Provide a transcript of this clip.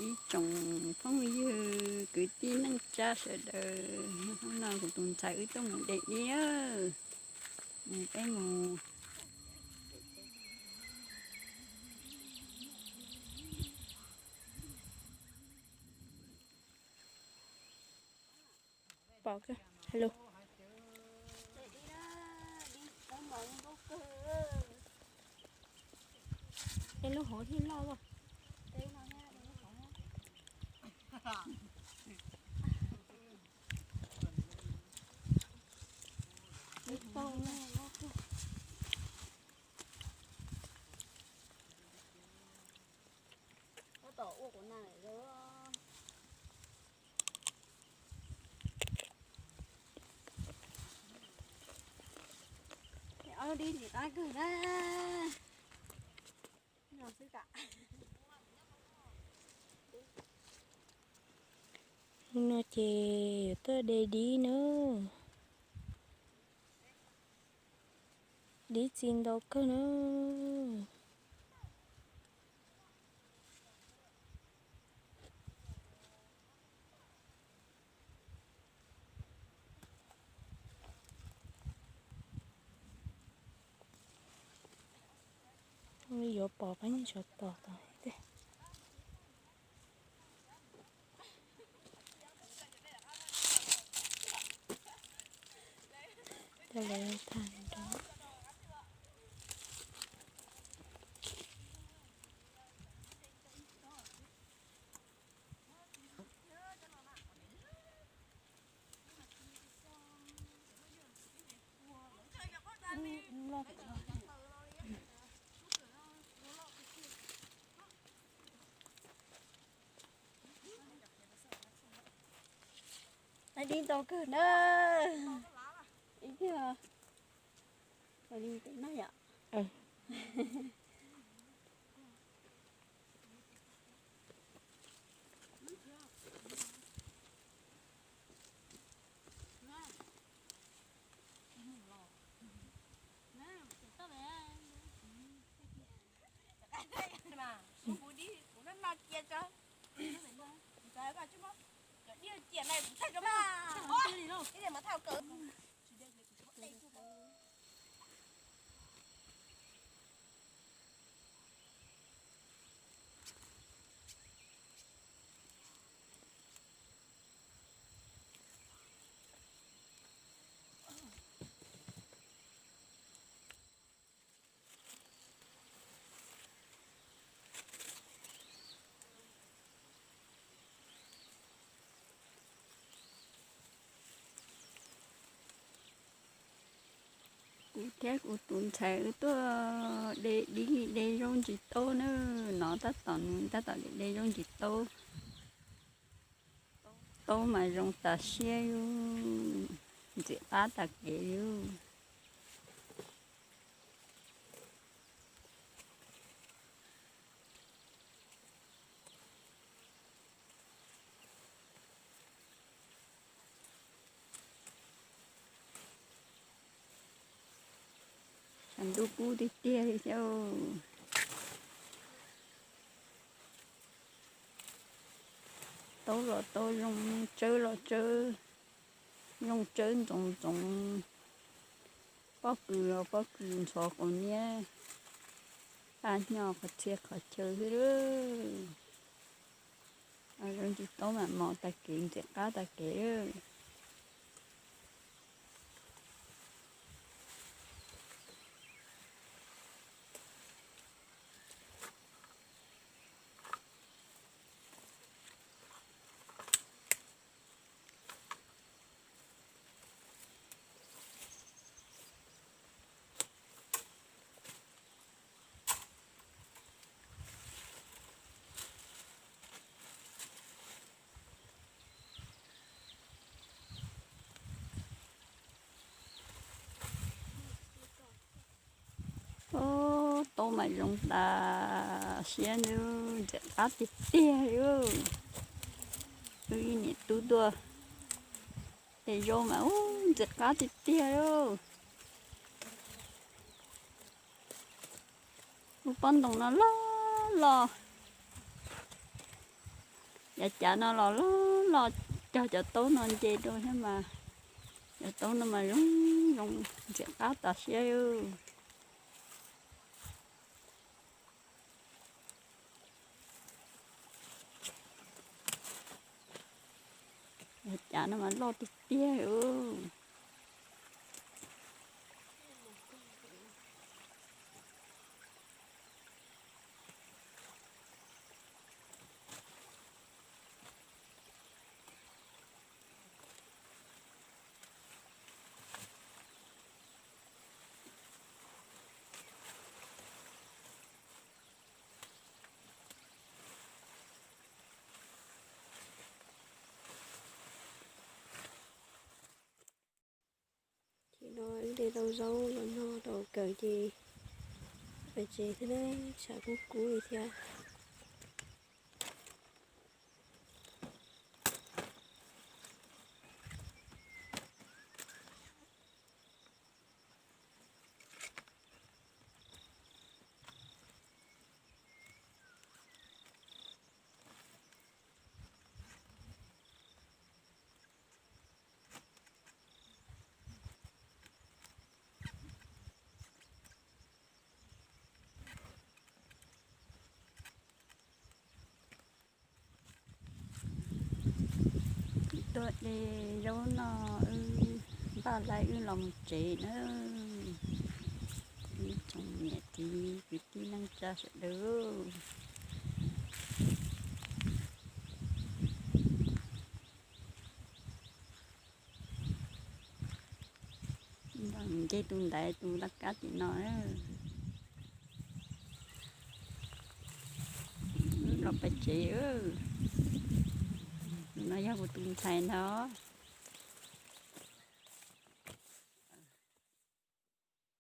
Ib tsoom phooj ywg kwv tij neej tsa sawv daws, hnub no kuv tus ntxhais wb tuaj mus de dib, mus peb mus. Pom kawg, hello. Ej, lub hauv thiaj loj as. Tab tom ua kuv na lawm. Ob lub dib ntxim qab kawg na. Hnub no ces yuav tuaj de dib na. Dib txi ntau kawg na. Yuav pom pab nyob tsov tom tom thiab. Coj lawv thaij rau. Dib ntau kawg na. Ib tiag, li ntawm no yom. Kuv thiab kuv tus ntxhais wb tuaj de dib de zaub ntsis taub na, no tab tom nws tab tom de zaub ntsis taub. Taub mas zoo tas siab yus, ntxim qab tas kev yus. Tshav ntuj kub tiag tiag li thiab. Taub los taub zoo, tsawb los tsawb, zoo tsawb ntxoov ntxoov. Pob kws los pob kws ntxhov quav niab, qaj hnyo qhov txhia qhov chaw xwb lawm. Zoo ntsis taub mam mos tag kev ntxim qab tag kev. Ub, taub mas zoo tas siab, ntxim qab tiag tiag li. Wb ib niam tub tuaj de zaub mas ub ntxim qab tiag tiag li. Lub pob ntoos no loj loj. Yav cav no los loj loj, cog cov taub no nce rau thiab mas, cov taub no mas zoo zoo, ntxim qab tas siab. Yav cav no mas loj tiag tiag. Ces no wb de tau zaub los noj rau kawg ces pais tsev thiab na, tshav kub kub li thiab. Tuaj de zaub no, wb npaj laib wb los mus tsev nawb. Ib tsoom niam txiv kwv tij neej tsa sawv daws, nce tus ntaiv tus laj kab tim no, wb los pais tsev. Tus no yog kuv tus ntxhais ntag.